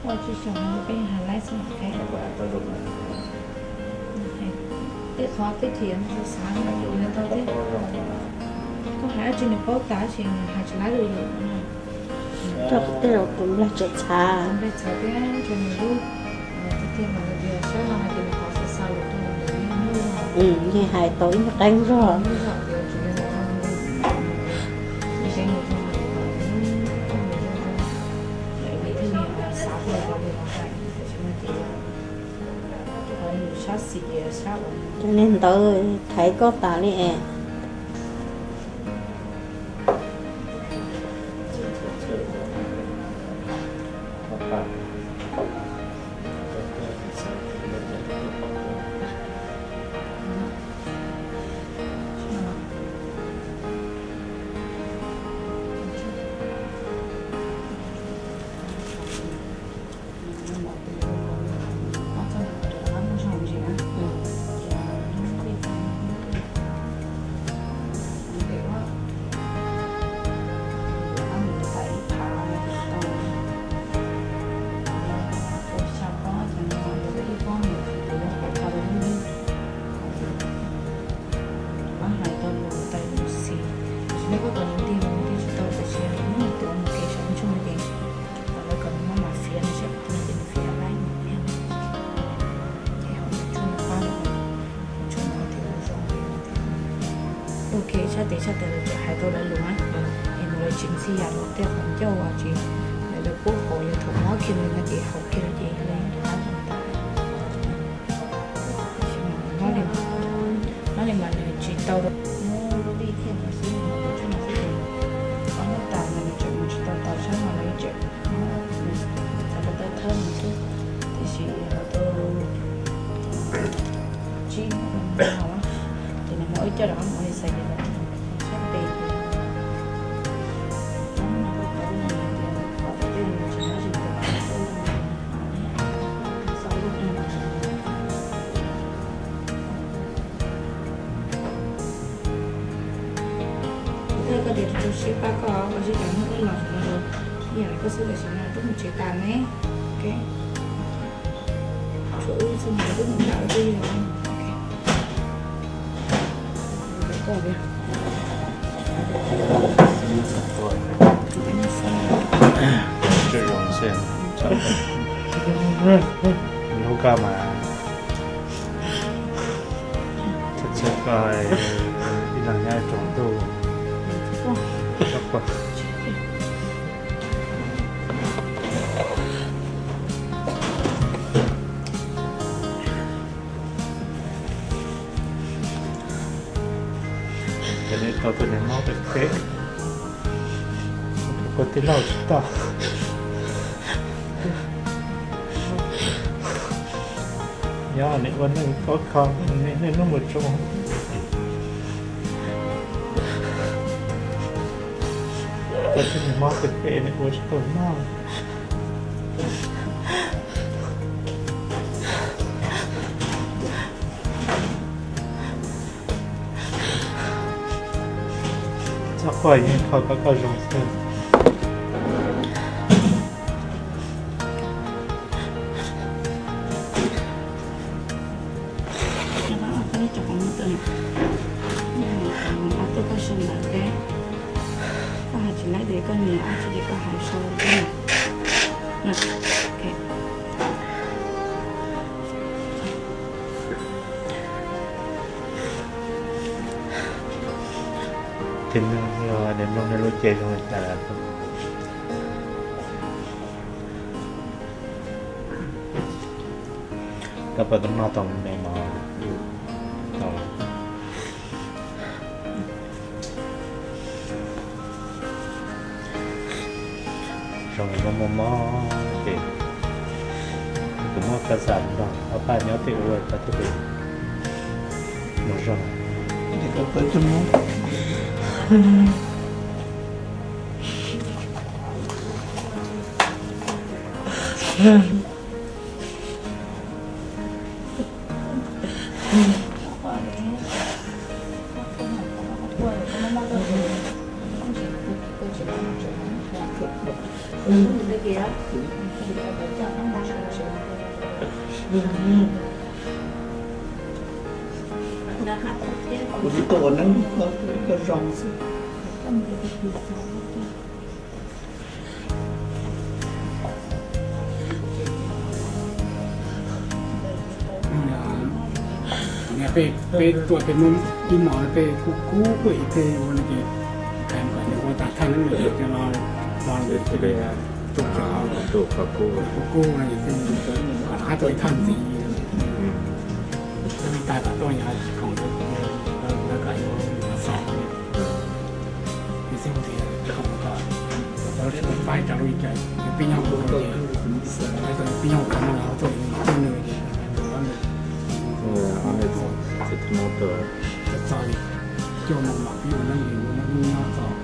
Ua tsis xyov peb hais laiv xwb. Tej qhov twb chim xav xav ntau thiab. Koj hais dab tsi nws paub tas tab sis nws hais tsis laib li. Tej zaum tus nplaig tseem txhav, nplaig txhav thiab tso nws lub tiag tiag mas tias sab no hais tias nws qhov xav xav lus rau nws yeej hais tau ib qeeb zog. Cov niag ntawd thaiv koj tas li es. Pab hais tau lus tais lus xis, tab sis nej koj kom nws nti los nws nti tsis tau, tab sis muab nws tuav mus kev saum ntsej muag ces lawv kom nws maj mam fiav no seb puas tau no ces nws fiav laib nws thiab. Ces ho tshuaj nws pab, tshuaj no tias nws zoo li no tias ua ke tshaj tes tshaj tes lawv tseem hais tau lawv lus na, es nws lawv tsis ntxhi yam los tej qhov ncauj uas tsis, lawv pub hauv yog thaum mob kiag li no ces haus kiag li ces lawv yeej pab tau tas. Nyob li mas nws tsis tau rau lub vij thiaj no xwb, nws tsuas no xwb ces ob hnub tas mas nws tseem mus tsis tau tau sab no lawv tseem txav rau taw thawb nws xwb. Tiam sis ho tau tsib hnub no ces nws muaj ib co rov qab mus ua li xais ces sab npe ces ob hnub no kuj tau no tias kom tej nws tsis nyob tsis tau xwb. Kuv thiaj koj tias rau siab pab koj ua zib cov hnub no no, ib yam li koj xwb tam sim no twb mus tsev tas ne. Tshuav wb xwb mas twb mus nram wb twb yog. Lub koj mas txhawj txhawj koj ib leeg nyob tsaus ntuj. Ces nej tau tus niag mob pem pem, ua tij laug tsis tau. Nyob nej ua neej khov kho, nej niaj hnub mus tsev. Tau tus niag mob pem pem nej ua tsis tau noj. Txhob quaj, yeej kho kom koj zoo xwb. Koj hais tsis laib ces koj nias dab tsi ces koj hais sau. Tus neeg yog niam mloog nej lub cev zoo li cas lawm? Koj puas tau noj tau me mov? Tau. Zoo li koj muaj mob ces kuv muab koj xam nrog ob pab nyob tej ua koj thiaj li mus zoo. Kuv twb tuaj ua neeb rau koj, koj zoo xwb. Peb, peb tuaj peb muab ib hmos peb kub kub ib teg ua no ces, ua tas thaj neeb no ces cov no, no ces tus cov kub kub no ces kom rov qab tuaj ib thaj ntxiv, tas kom tuaj yog khoom lawv kom yuav xom, ces xij tias khoom kom lawv faib cov lub li cas, pib nyob hauv ces, pib nyob hauv no ces, txog li cuaj moos mam pib ua neeb, ua neeb nyob txog